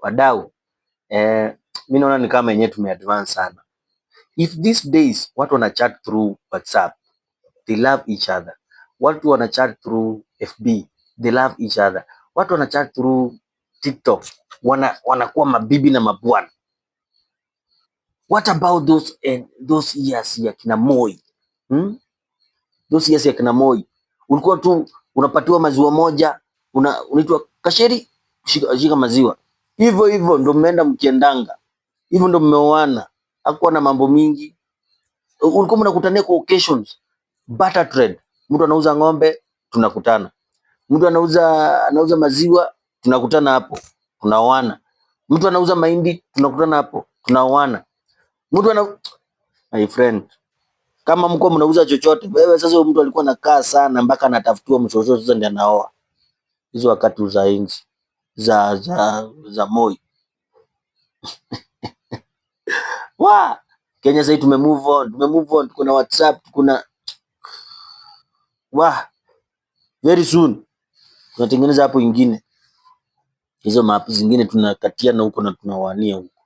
Wadau, mi naona ni kama yenyewe tumeadvance sana. If these days watu wana chat through WhatsApp, they love each other. Watu wana chat through FB, they love each other. Watu wana chat through TikTok, wanakuwa mabibi na mabwana. What about those years ya kina Moi? Those years ya kina Moi ulikuwa tu unapatiwa maziwa moja, unaitwa kasheri, shika, shika maziwa hivyo hivyo, ndo mmeenda mkiendanga hivyo, ndo mmeoana. Hakuwa na mambo mingi, ulikuwa mnakutania kwa occasions, barter trade. Mtu anauza ng'ombe, tunakutana. Mtu anauza maziwa, tunakutana hapo, tunaoana. Mtu anauza mahindi, tunakutana hapo, tunaoana. Mtu ana My friend, kama mko mnauza chochote wewe sasa, huyo mtu alikuwa anakaa sana mpaka anatafutiwa mshosho, sasa ndiye anaoa. Hizo wakati za enzi za Moi wa Kenya. Sasa tume move on, tume move on, kuna WhatsApp, kuna wa very soon tunatengeneza hapo ingine, hizo map zingine tunakatia na huko na tunawania huko.